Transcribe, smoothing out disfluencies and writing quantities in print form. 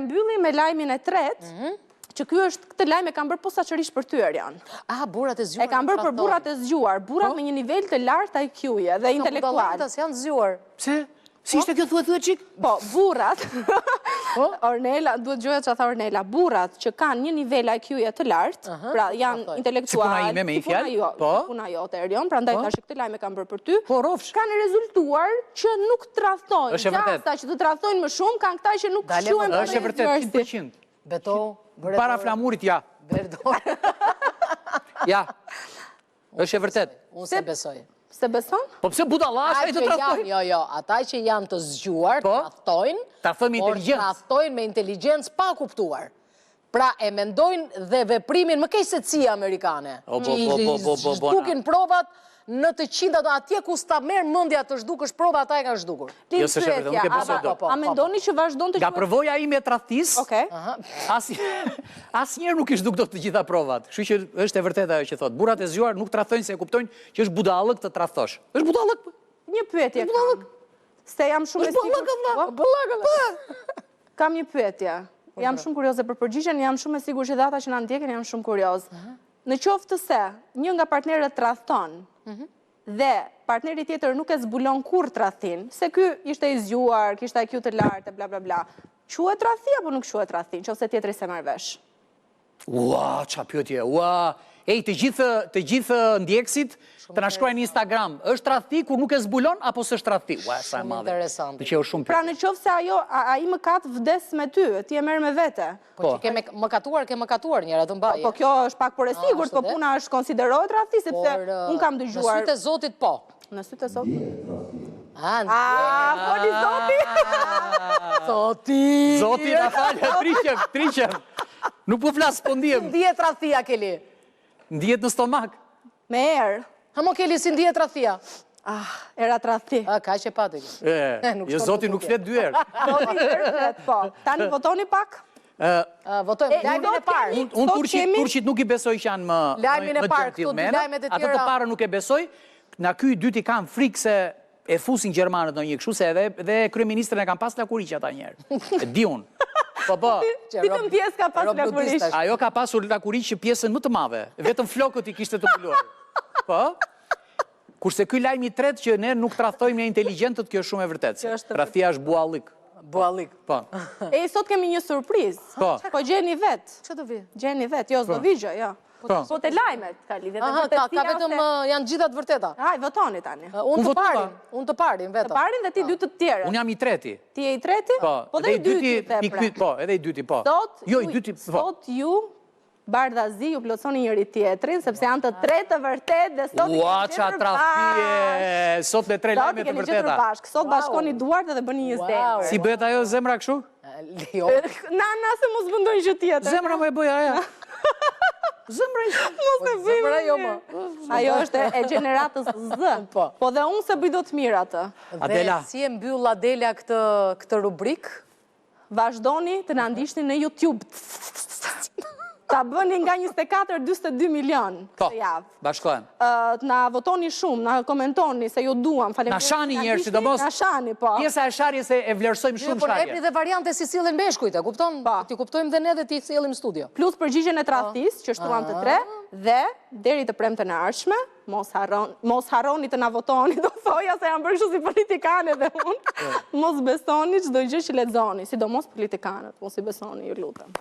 Mbyllim me lajmin e tretë, mhm. që ky është këtë lajm e kam bërë posaçërisht për ty Erion. Ah, burrat e zgjuar. E kam bërë për burrat e zgjuar, burrat po? me një nivel të lartë IQ-je dhe intelektual. Po janë zgjuar. Pse? Si ishte kjo thuaj thuaj çik? Po, burrat. Po? Ornela, duhet dëgjoja çfarë tha Ornela. Burrat që kanë një nivel IQ-je të lartë, pra janë intelektual. Si puna ime me një fjalë? Po. Si puna jote Erion, prandaj po. thashë këtë lajm e kam bërë për ty. Po, rrofsh. Kanë rezultuar që nuk tradhtojnë. Është e vërtetë. Gjasa që të tradhtojnë më shumë kanë këta që nuk shquhen për Është e vërtetë 100%. Beto, Para flamurit ja. Verdor. Ja. Është e vërtetë. Unë s'e besoj. S'e beson? Po pse budalla është ai të tradhtojë? Jo, jo, ata që janë të zgjuar, po? tradhtojnë, tradhtojnë me inteligjencë. Tradhtojnë me inteligjencë pa kuptuar. Pra e mendojnë dhe veprimin më keq se CIA amerikane. O, bo, bo, bo, bo, bo, bo, Zhdukin provat në të qinda, atje ku s'ta merr mendja të zhdukësh prova, ata e kanë zhdukur. Jo, s'është e vërtetë, nuk e besoj dot. A mendoni që vazhdon të Nga përvoja ime e tradhtisë, asnjëherë nuk i zhduk dot të gjitha provat. Kështu që është e vërtetë ajo që thotë. Burrat e zgjuar nuk tradhtojnë se e kuptojnë që është budallëk të tradhtosh. Është budallëk. Një pyetje kam. Se jam shumë e sigurt. Është budallëk, vëlla. Kam një pyetje. Jam shumë kurioze për përgjigjen, jam shumë e sigurt që dhe ata që na ndjekin janë shumë kuriozë. Në qoftë se një nga partnerët tradhton mhm. dhe partneri tjetër nuk e zbulon kurrë tradhtinë, se ky ishte i zgjuar, kishte IQ të lartë bla bla bla. Quhet tradhti apo nuk quhet tradhti, në qoftë se tjetri s'e merr vesh? Ua, ça pyetje, ua. Ej, të gjithë të gjithë ndjekësit të na shkruajnë në Instagram, është tradhti kur nuk e zbulon apo s'është tradhti? Ua, sa e madhe. Interesante. Pëlqeu shumë. Pra në qoftë se ajo ai mëkat vdes me ty, ti e merr me vete. Po, po. që ke me, mëkatuar, ke mëkatuar njëra të mbaje. Po, po kjo është pak por e ah, sigurt, po puna është konsiderohet tradhti sepse unë kam dëgjuar. Në sytë e Zotit po. Në sytë e Zotit. Ah, foli Zoti. Zoti. Zoti na fal, triqem, triqem. Nuk po flas, po ndihem. Si ndihet tradhtia Keli? Ndihet në stomak. Me erë. Ha mo Keli si ndihet tradhtia? Ah, era tradhti. Ah, kaq e pati. E, jo Zoti nuk flet dy herë. Zoti një herë flet, po. Tani votoni pak. Votojmë lajmin e parë. Unë turqit, turqit nuk i besoj që janë më Lajmin e parë, këto dy lajmet e tjera. Atë të parën nuk e besoj. Nga ky i dyti kam frikë se e fusin gjermanët ndonjë kështu se edhe dhe kryeministrin e kanë pas lakuriq ata një herë. E di unë. Po po. Cilën pjesë ka pas lakuriq? Ajo ka pasur lakuriq që pjesën më të madhe, vetëm flokët i kishte të mbuluar. Po. Kurse ky lajm i tretë që ne nuk tradhtojmë ne inteligjentët, kjo është shumë e vërtetë. Tradhtia është buallik. Buallik. Po. E sot kemi një surprizë. Po. Po gjeni vetë. Ç'do vi? Gjeni vetë, jo s'do vi gjë, jo. Po. Po te lajmet ka lidhje me vërtetësia. Ka, ka vetëm janë gjitha të vërteta. Haj, votoni tani. Unë të parin, unë të parin vetëm. Të parin dhe ti dy të tjerët. Unë jam i treti. Ti je i treti? Po. Po dhe i dyti, po. Po, edhe i dyti, po. Sot, jo, i dyti, po. Sot ju Bardhazi ju plotësoni njëri tjetrin, sepse janë të tre të vërtetë dhe sot i Ua, keni ça gjetur tradhtie! bashkë. Sot me tre Sot lajme i të keni gjetur vërteta. bashkë. Sot bashkoni duart dhe bëni një zemër. Si bëhet ajo zemra kështu? Jo. Na, na se mos bën ndonjë gjë tjetër. Zemra më e bëj ajo. Zemra i Mos e bëj. Zemra jo më. Ajo është e gjeneratës Z. Po. Po dhe unë s'e bëj dot mirë atë. Dhe Adela. si e mbyll Adela këtë këtë rubrikë? Vazhdoni të na ndiqni në YouTube. Ta bëni nga 24 42 milion po, këtë javë. Bashkohem. Të na votoni shumë, na komentoni se ju duam. Na shani një herë sidomos. Na shani, po. Pjesa e sharjes e vlerësojmë shumë po, sharjen. Po jepni dhe variante si sillen meshkujt, e kupton? Po. T'i kuptojmë dhe ne dhe t'i sjellim në studio. Plus përgjigjen e tradhtisë që shtruam të tre dhe deri të premten e ardhshme, Mos harron, mos harroni të na votoni, do thoja se jam bërë kështu si politikane dhe unë. Mos besoni çdo gjë që lexoni, sidomos politikanët, mos i besoni, ju lutem.